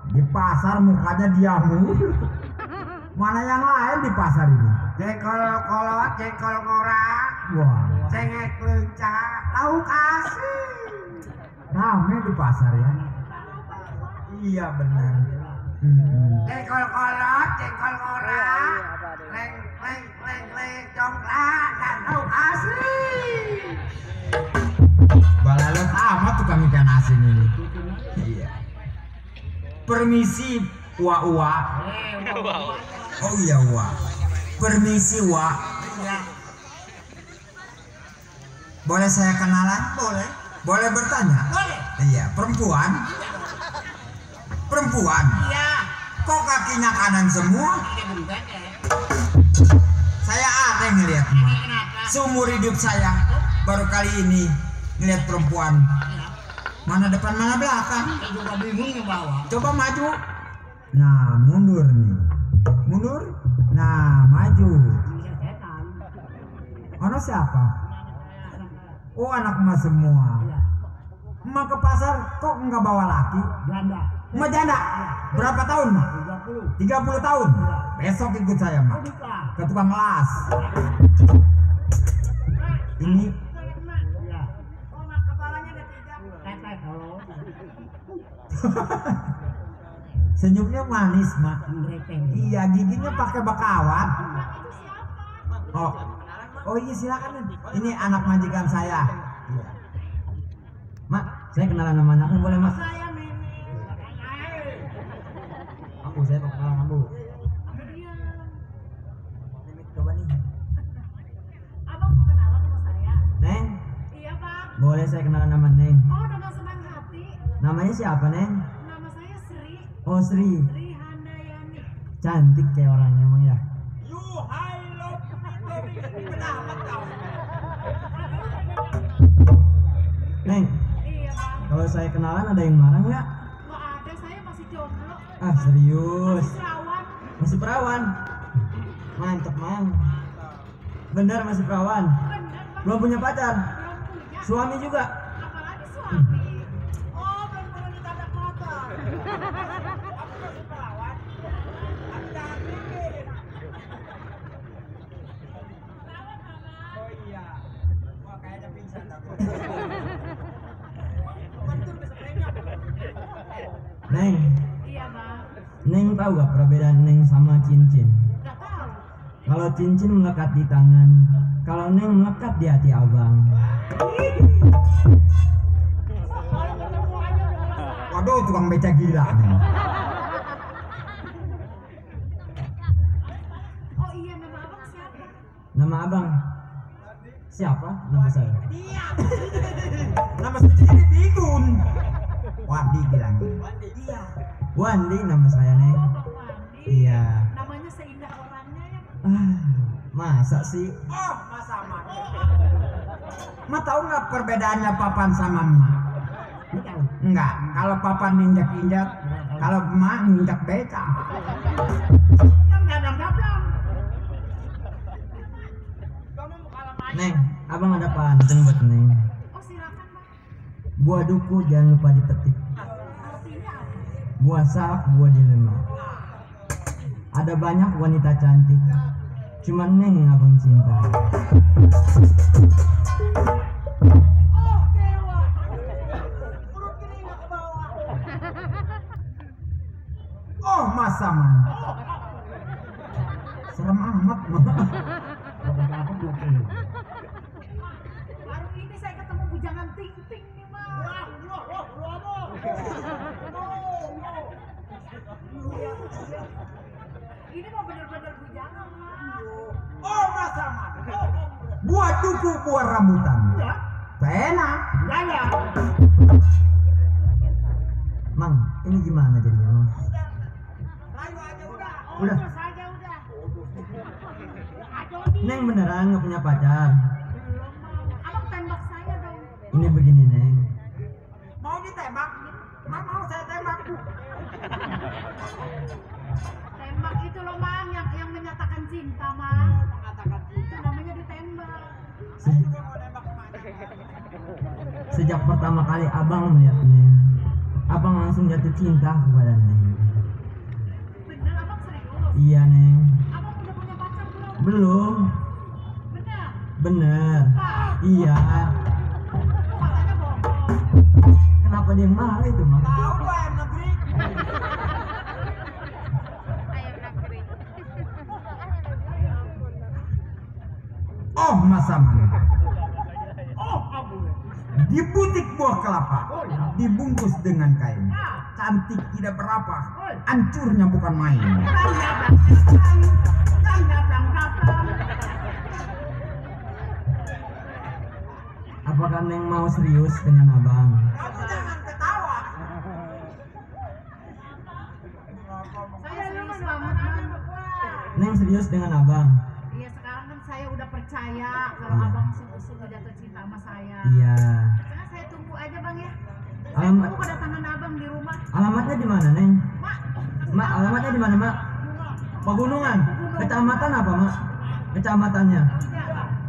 Di pasar mukanya diamu. Mana yang lain di pasar ini? Jengkol kolot, jengkol ngorang, Wah, cengek lencah, lauk asin. rame di pasar ya. Iya benar. Jengkol kolot, jengkol ngorang, leng congklak dan lauk asin. Balalu amat tukang ikan asin ini. Iya. Permisi, Wa. Oh iya, Wa. Permisi, Wa. Boleh saya kenalan? Boleh? Boleh bertanya? Boleh. Iya, perempuan. Perempuan. Iya. Kok kakinya kanan semua? Ini bentar ya. Saya aneh ngeliat. Kenapa? Seumur hidup saya baru kali ini ngeliat perempuan. Mana depan mana belakang? Saya juga bingung nih bawa. Coba maju. Nah, mundur nih. Mundur. Nah, maju. Bisa setan. Ono siapa? Oh, anak emas semua. Iya. Emak ke pasar kok nggak bawa laki? Janda. Emak janda. Berapa tahun, Mak? 30. 30 tahun. Besok ikut saya, Mak. Nikah. Ke tukang las. Ini Iya. Oh, mak kepalanya ada 3. Tetek kalau. senyumnya manis, Mak. Ngreteng. Iya, giginya pakai bakawat. Oh. Oh iya, silakan. Ini anak majikan saya. Iya. Mak, saya kenalan sama anaknya boleh, Mak? Saya Mimi. Saya mau kenalan kamu. Coba nih. Abang mau kenalan sama saya? Neng, Iya bang. boleh saya kenalan sama Neng? Oh dengan senang hati. Namanya siapa, Neng? Nama saya Sri. Oh, Sri. Sri Handayani. Cantik kayak orangnya emang ya. You high love pendapat kau. Neng, Iya bang. kalau saya kenalan ada yang marah nggak? Nggak ada, saya masih jomblo. Ah, serius. Masih perawan. Masih perawan. Mantep, Mang. Bener masih perawan. Bener bang. Belum punya pacar. Belum punya. Suami juga. Apalagi suami. Oh belum perlu ditabrak motor. Oh iya. Wah, kayaknya pingsan aku. Neng, Iya bang. Neng tahu gak perbedaan Neng sama cincin? Nggak tahu. Kalau cincin melekat di tangan, kalau Neng melekat di hati abang. Waduh, tukang beca gila. Neng. Oh iya nama abang siapa? Nama abang siapa? Nama saya. Dia. Nama sendiri bingung. Wandi bilang. Dia. Wandi nama saya, Neng. Oh bang Wandi. Iya. Namanya seindah orangnya ya. Ah, masa sih? Oh, Mas Ahmad. Ma tahu nggak perbedaannya papan sama emak? Enggak. Kalau papan injak-injak, kalau emak injak beca. Kan gadang-gadang. Kamu mau kalah main. Neng, abang ada pantun buat Neng. Oh silakan bang. Buah duku jangan lupa dipetik. Artinya apa? Buah salak, buah dilema. Ada banyak wanita cantik, cuma Neng yang abang cinta. Oh, dewa. Urut keringat ke bawah. Oh, Mas Saman. Serem amat, Ma. Baru ini saya ketemu bujangan ting-ting nih bang. Ini mau bener-bener bujangan bang. Oh, Mas Ahmad. Buah duku, buah rambutan. Ya. Enak. Ya. Mang, ini gimana jadinya, Mang? Layu aja udah. Oh, Udah. terus aja udah. Aduh nih. Neng beneran nggak punya pacar? Belum bang. Abang tembak saya dong. Ini begini, Neng. Mau ditembak? Mau saya tembak. Tembak itu loh bang, yang menyatakan cinta bang. Mengatakan Itu namanya ditembak. saya juga mau nembak kemana. Sejak pertama kali abang melihat Neng, abang langsung jatuh cinta kepada Neng. Bener abang serius? Iya Neng. Abang udah punya pacar belum? Belum. Bener? Bener. Pak, Iya. katanya bohong. Kenapa dia marah itu Mak? Tahu tuh ayam negeri. Oh masa mana? Oh, abu. Di butik buah kelapa, dibungkus dengan kain. Cantik tidak berapa, hancurnya bukan main. Apakah Neng mau serius dengan abang? Kamu jangan ketawa. Saya serius banget bang. Neng serius dengan abang? Iya sekarang kan saya udah percaya kalau Iya. abang sungguh-sungguh jatuh cinta sama saya. Iya. Sekarang saya tunggu aja bang ya. Saya Alamat tunggu kedatangan abang di rumah. alamatnya di mana Neng? Mak, Mak, alamatnya di mana Mak? Pegunungan. Kecamatan apa Mak? Kecamatannya.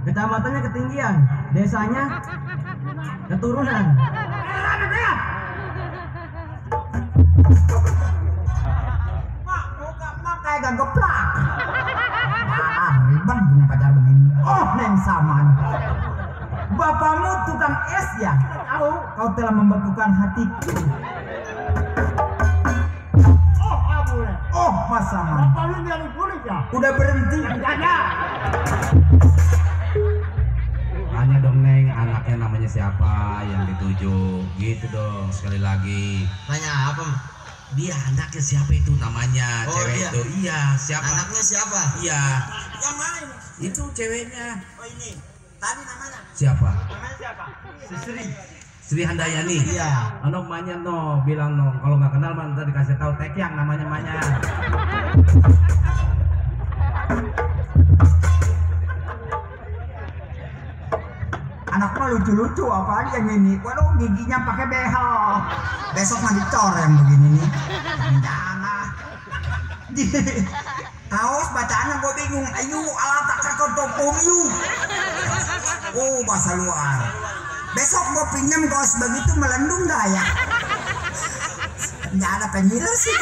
Kecamatannya ketinggian. Desanya keturunan. Mak, muka mak kayak gak geplak. Ah, ribet punya pacar begini. Oh, Neng Saman. Bapakmu tukang es ya? Tahu? Kau telah membekukan hatiku. Oh, abu. Oh, Mas Saman. Bapak lu dari kulit ya? Udah berhenti. Enggak ada. Tanya dong Neng, anaknya namanya siapa yang dituju? Gitu dong, sekali lagi. Nanya apa? Dia anaknya siapa itu namanya? Oh, Cewek dia. itu. Iya, siapa? Anaknya siapa? Iya, Yang mana ini? itu ceweknya. Oh ini. Tadi namanya. Siapa? Namanya siapa? Sri. Sri Handayani. Iya. Ano namanya no, bilang no. Kalau nggak kenal mah ntar dikasih tahu Tekyang namanya. Anak mah lucu-lucu apaan yang ini? Waduh, giginya pakai behel. Besok mah dicor yang begini nih. Jangan. Kaos bacaannya gue bingung. Ayu alat kakak topong yu. Oh, bahasa luar. Besok gue pinjam kaos begitu melendung gak ya? Nggak ada penyiler sih.